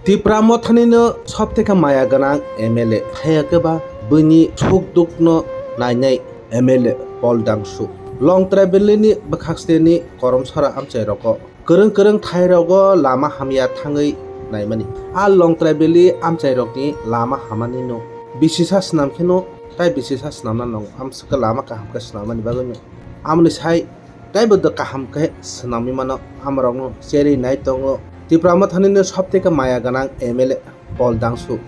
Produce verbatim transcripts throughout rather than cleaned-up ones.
Tipra Mothanino sobtheke maya gwnang M L A, haiya khe ba buini suk dukno nainai M L A Paul Dangsu. Longtrai Valley ni bwkhak sni Koromsara amchai rogo kwrwng kwrwng thai rogo lama hamya thangwi naimani. A Longtrai Valley amchai rokni lama hamani no bisisa swnam kheno, tai bisisa swnamna nang amswk lama kaham khe swnamani bagwi no. Amoni sai taibo do kaham khe swnamwi mano, amorokno cherwi nai tongo. Tipra Mothanino sobtheke maya gwnang M L A Paul Dangsu.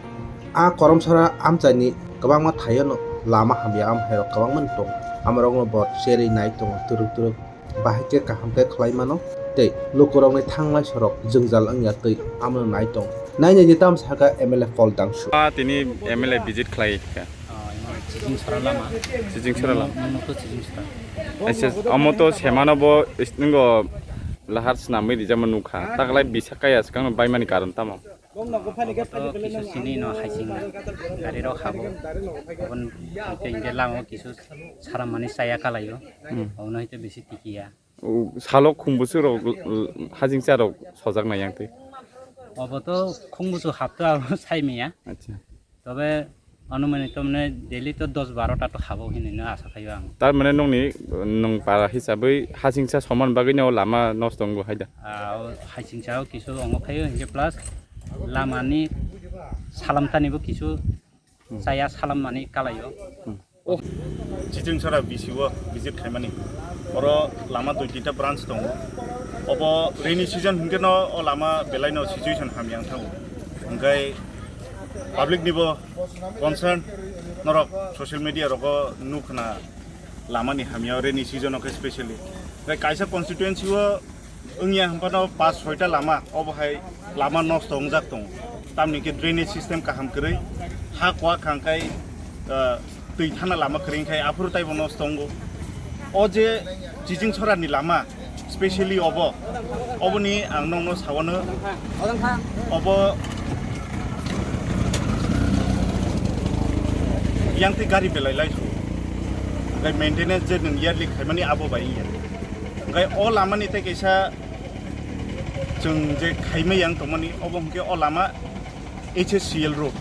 A Koromsara amchaini kwbangma thaiono lama hamya amhairok kwbangma tongo. Amorokno bo cherwi nai tongo twrwk twrwk. Bahai khe kaham khe khlai mano tei lukurokni thanglai sorok jwngjal wngya twi amno nai tongo. Nainai di tam sakha M L A Paul Dangsu. Ah, tini M L A visit khlai kha. Oh, imo Chichingsara lama. Chichingsara lama. Imo to Chichingsara. Aisa, omo to semano bo is-, ningo lahar swnamwi rijama nukha. Taklai bisa kaya swkang baimani karon tamo? Omo to kisu sini no haising gari rok habo. Obon hwnkhe lama o kisu saramani chaya kalaio. Hmm. Obono hwnkhe bisi tikiya. O, salo khumbusu rok, l-, l-, hajingcha rok sojak nai yang twi. Obo to khumbusu hapta abo sai maya. Acha. Tobe anumani tomne daily to dos baro ta to habo hinwi no asa khaio ang. Tar mane nongni, nwng para hisabwi hajingcha soman bagwi no lama nosto wngo hai da? Ah, o hajingcha o kisu ongo khaio, hinkhe plus lamani salamtani bo kisu Hmm. chaya salammani kalaio. Hmm. Chichingsara V C o visit khaimani. Oro lama dui tinta branch tongo. Obo rainy season hinkhe no o lama belai no situation hamya wng thango. Hwnkhe public ni bo concern norok social media rogo nukhna lamani hamya rainy season o khe specially. Hwnkhe kaisa constituency o wngya hwnphano pas soita lama, obo hai lama nosto wngjak tongo. Tamni khe drainage system kaham kwrwi, ha kuak hangkai, ah, twi thana lama kwrwi khai aphuru taibo nosto wngo. O je Chichingsarani lama, specially obo, oboni ang nokno sawano, obo yang twi gari belai lai su. Hwnkhe maintenance je nwng yearly khaimani abo bai wngya. Hwnkhe o lamani tei kaisa chwng je khaimai yang tongmani, obo hwnkhe o lama H S C L road.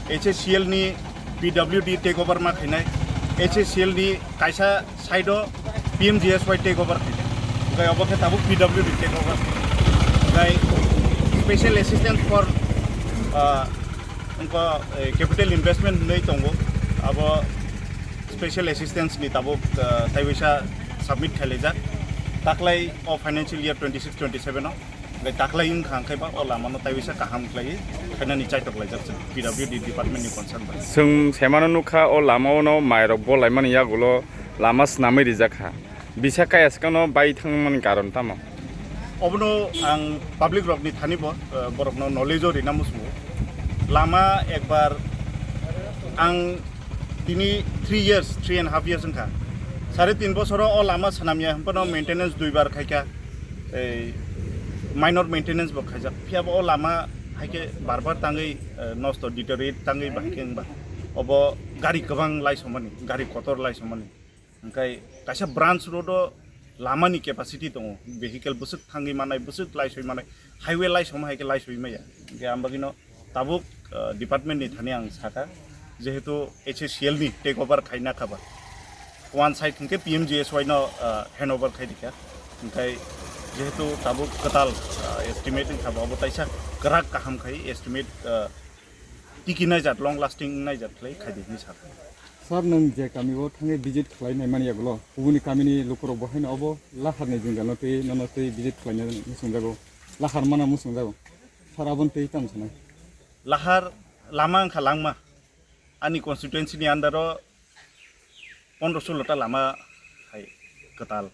H S C L ni P W D take over ma khainai. H S C L ni kaisa side o P M G S Y take over khainai. Hwnkhe obo khe tabuk P W D take over. Hwnkhe special assistance for, ah, wngkha, eh, capital investment hinwi tongo. Abo special assistance ni tabuk, ah, taiwisa submit khailaijak. Taklai o financial year twenty six twenty seven o. Hwnkhe taklai wngkha hwnkhe ba o lamano taiwisa kaham khlaiwi khainani chaitok laijak chwng P W D department ni concern bai. Chwng semano nukha o lamao no mairok bolaimani yagulo lama swnamwi rijak kha. Bisa kaya swkangno bai thangmani karon tamo? Obono ang public rokni thani bo, eh, borokno knowledge o rina muchungo. Lama ekbar ang tini three years, three and half years wngkha. Sare tin bosoro o lama swnamya hwnphano maintenance duibar khaikha. Ei minor maintenance bo khaijak. Phiya bo o lama haikhe bar bar tangwi, eh, nosto deteriorate tangwi bahai khe wngba. Obo gari kwbang laisomani, gari kotor laisomani. Hwnkhe kaisa branch road o lamani capacity tongo, vehicle bwswk thangwi manai, bwswk laisoi manai, highway laisom hai khe laisoi maya. Hwnkhe ang bagwino tabuk, ah, department ni thani ang sakha, jehetu H S C L ni take over khaina khaba, one side hwnkhe P M G S Y no, ah, hand over khai dikha. Hwnkhe jehetu tabuk kwtal, ah, estimate wngkha ba, obo taisa kwrak kaham khai estimate, ah, tiki naijak, long lasting naijak khlai khai di hinwi sakha. Sir, nwng je kami o thangwi visit khlai nai mani yagulo, kubuni kamini lukurok bo haino obo lahar ni jwngjal no twi nono twi visit khlai nai muchung jago, lahar mana muchung jago. Sir, aboni twi tamo sanai? Lahar lama wngkha langma. Ani constituency ni under o pondro solo ta lama hai kwtal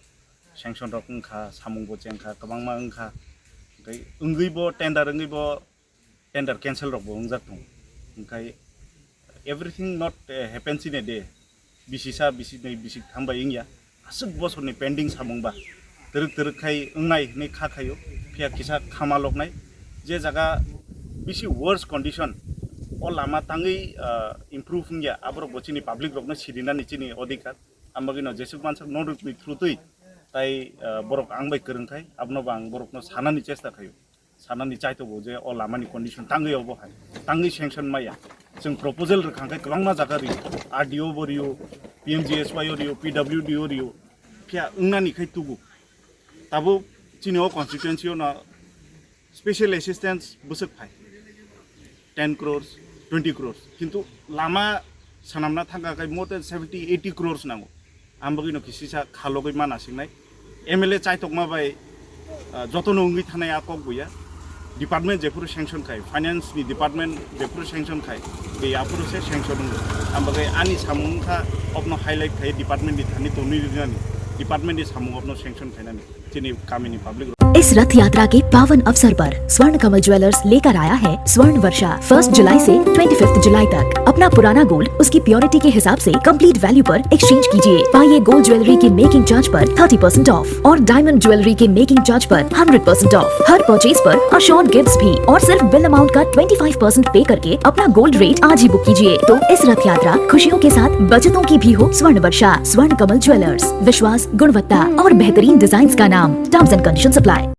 sanction rok wngkha, samung bo chengkha, kwbangma wngkha. Tei wngwi bo tender wngwi bo tender cancel rok bo wngjak tongo. Hwnkhe everything not, eh, happens in a day. Bisi sa, bisi nwi, bisi tham bai wngya. Aswk bosorni pending samung ba twrwk twrwk khai wngnai hwnwi kha khaio. Phiya kisa khama loknai. Je jaga bisi worse condition, o lama tangwi, ah, improve wngya, aborok bo chini public rokno sirinani chini odhikar. Ang bagwino jesuk mansak non rukni through twi tai, ah, borok ang bai kwrwng khai, abono bo ang borokno sanani chesta khaio. Sanani chaitogo je o lamani condition tangwi obo hai, tangwi sanction maya. Chwng proposal rwkha khe kwbangma jaga rio, R D O bo rio, P M G S Y o rio, P W D o rio, phiya wngnani khai tugu. Tabuk chini o constituency o no special assistance bwswk phai ten crores, twenty crores, kintu lama sanamna thangkha khai more than seventy, eighty crores nango. Ang bagwi no kisisa khalogwi mana singnai. M L A chaitokma bai, ah, jotono wngwi thanai a kok buya. Department jephuru sanction khai, finance ni department jephuru sanction khai, be aphuru se sanction wngwi. Ang bagwi ani samung kha, obno highlight khai department ni thani tonwi rinani, department ni samung obno sanction khainani. Chini kamini public. इस रथ यात्रा के पावन अवसर पर स्वर्ण कमल ज्वेलर्स लेकर आया है स्वर्ण वर्षा। फर्स्ट जुलाई से ट्वेंटी फिफ्थ जुलाई तक अपना पुराना गोल्ड उसकी प्योरिटी के हिसाब से कंप्लीट वैल्यू पर एक्सचेंज कीजिए। पाइए गोल्ड ज्वेलरी के मेकिंग चार्ज पर थर्टी परसेंट ऑफ और डायमंड ज्वेलरी के मेकिंग चार्ज पर हंड्रेड परसेंट ऑफ। हर परचेज पर अश्योर्ड गिफ्ट्स भी, और सिर्फ बिल अमाउंट का ट्वेंटी फ़ाइव परसेंट पे करके अपना गोल्ड रेट आज ही बुक कीजिए। तो इस रथ यात्रा खुशियों के साथ बचतों की भी हो। स्वर्ण वर्षा, स्वर्ण कमल ज्वेलर्स, विश्वास, गुणवत्ता और बेहतरीन डिजाइन्स का नाम। Terms and conditions apply.